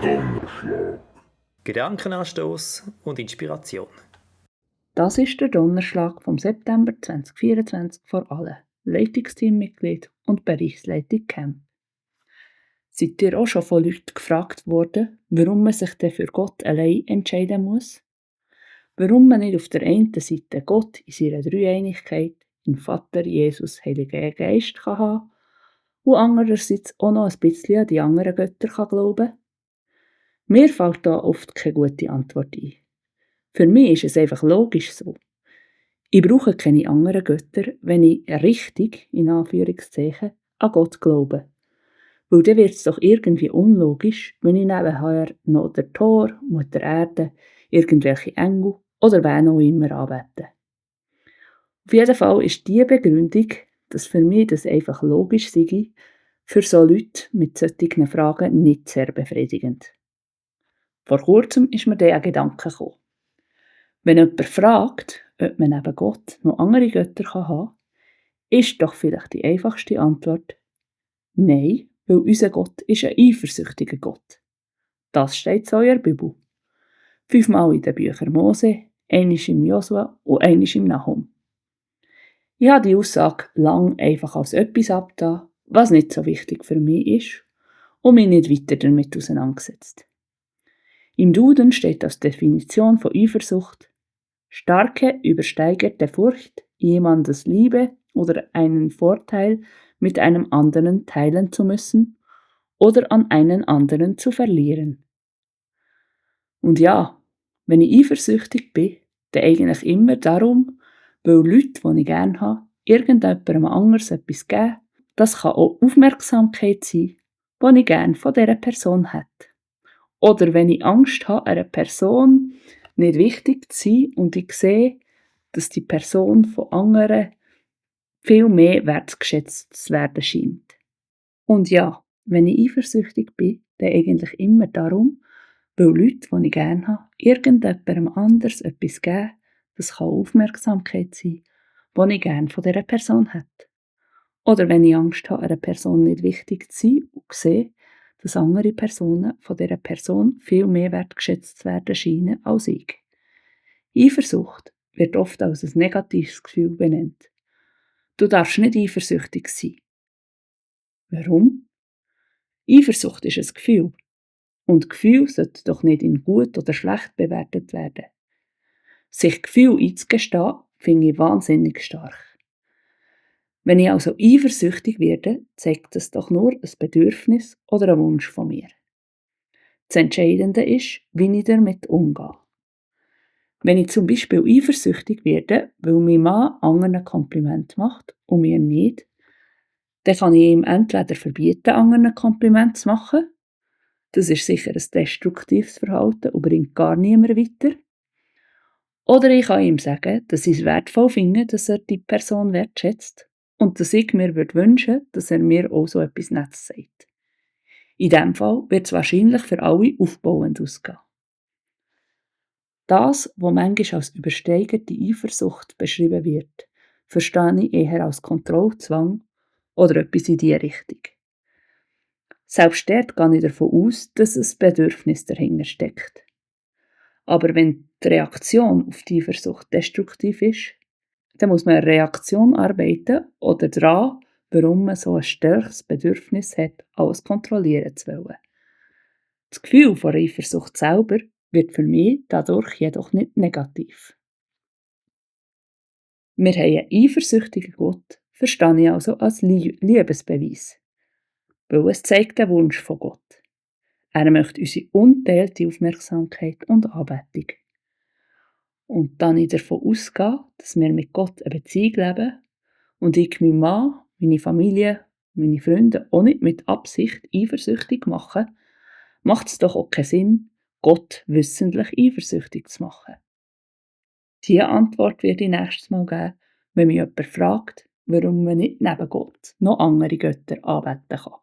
Donnerschlag. Gedankenanstoß und Inspiration. Das ist der Donnerschlag vom September 2024 vor allem Leitungsteammitglied und Bereichsleitung Camp. Seid ihr auch schon von Leuten gefragt worden, warum man sich denn für Gott allein entscheiden muss? Warum man nicht auf der einen Seite Gott in seiner Dreieinigkeit, in Vater, Jesus, Heiliger Geist kann haben und andererseits auch noch ein bisschen an die anderen Götter kann glauben? Mir fällt da oft keine gute Antwort ein. Für mich ist es einfach logisch so. Ich brauche keine anderen Götter, wenn ich richtig, in Anführungszeichen, an Gott glaube. Weil dann wird es doch irgendwie unlogisch, wenn ich nebenher noch der Thor, Mutter Erde, irgendwelche Engel oder wen auch immer anbete. Auf jeden Fall ist diese Begründung, dass für mich das einfach logisch sei, für so Leute mit solchen Fragen nicht sehr befriedigend. Vor kurzem ist mir dieser Gedanke gekommen. Wenn jemand fragt, ob man neben Gott noch andere Götter haben kann, ist doch vielleicht die einfachste Antwort nein, weil unser Gott ist ein eifersüchtiger Gott. Das steht so in der Bibel. 5-mal in den Büchern Mose, einmal im Josua und einmal im Nahum. Ich habe die Aussage lang einfach als etwas abgetan, was nicht so wichtig für mich ist und mich nicht weiter damit auseinandergesetzt. Im Duden steht als Definition von Eifersucht starke, übersteigerte Furcht, jemandes Liebe oder einen Vorteil mit einem anderen teilen zu müssen oder an einen anderen zu verlieren. Und ja, wenn ich eifersüchtig bin, dann eigentlich immer darum, weil Leute, die ich gerne habe, irgendjemandem anders etwas geben. Das kann auch Aufmerksamkeit sein, die ich gerne von dieser Person hätte. Oder wenn ich Angst habe, einer Person nicht wichtig zu sein und ich sehe, dass die Person von anderen viel mehr wertgeschätzt zu werden scheint. Und ja, wenn ich eifersüchtig bin, dann eigentlich immer darum, weil Leute, die ich gerne habe, irgendjemandem anders etwas geben. Das kann Aufmerksamkeit sein, die ich gerne von dieser Person hätte. Oder wenn ich Angst habe, einer Person nicht wichtig zu sein und sehe, dass andere Personen von dieser Person viel mehr wertgeschätzt zu werden scheinen als ich. Eifersucht wird oft als ein negatives Gefühl benannt. Du darfst nicht eifersüchtig sein. Warum? Eifersucht ist ein Gefühl. Und Gefühle sollten doch nicht in gut oder schlecht bewertet werden. Sich Gefühle einzugestehen, finde ich wahnsinnig stark. Wenn ich also eifersüchtig werde, zeigt das doch nur ein Bedürfnis oder ein Wunsch von mir. Das Entscheidende ist, wie ich damit umgehe. Wenn ich zum Beispiel eifersüchtig werde, weil mein Mann anderen ein Kompliment macht und mir nicht, dann kann ich ihm entweder verbieten, anderen ein Kompliment zu machen. Das ist sicher ein destruktives Verhalten und bringt gar niemand weiter. Oder ich kann ihm sagen, dass ich es wertvoll finde, dass er die Person wertschätzt und dass ich mir wünschen würde, dass er mir auch so etwas Nettes sagt. In diesem Fall wird es wahrscheinlich für alle aufbauend ausgehen. Das, was manchmal als übersteigerte Eifersucht beschrieben wird, verstehe ich eher als Kontrollzwang oder etwas in diese Richtung. Selbst dort gehe ich davon aus, dass ein Bedürfnis dahinter steckt. Aber wenn die Reaktion auf die Eifersucht destruktiv ist, dann muss man an der Reaktion arbeiten oder daran, warum man so ein starkes Bedürfnis hat, alles kontrollieren zu wollen. Das Gefühl von Eifersucht selber wird für mich dadurch jedoch nicht negativ. Wir haben einen eifersüchtigen Gott, verstehe ich also als Liebesbeweis. Weil es zeigt den Wunsch von Gott. Er möchte unsere unteilte Aufmerksamkeit und Anbetung. Und dann ich davon ausgehe, dass wir mit Gott eine Beziehung leben und ich meinen Mann, meine Familie, meine Freunde auch nicht mit Absicht eifersüchtig mache, macht es doch auch keinen Sinn, Gott wissentlich eifersüchtig zu machen. Diese Antwort werde ich nächstes Mal geben, wenn mich jemand fragt, warum man nicht neben Gott noch andere Götter anbeten kann.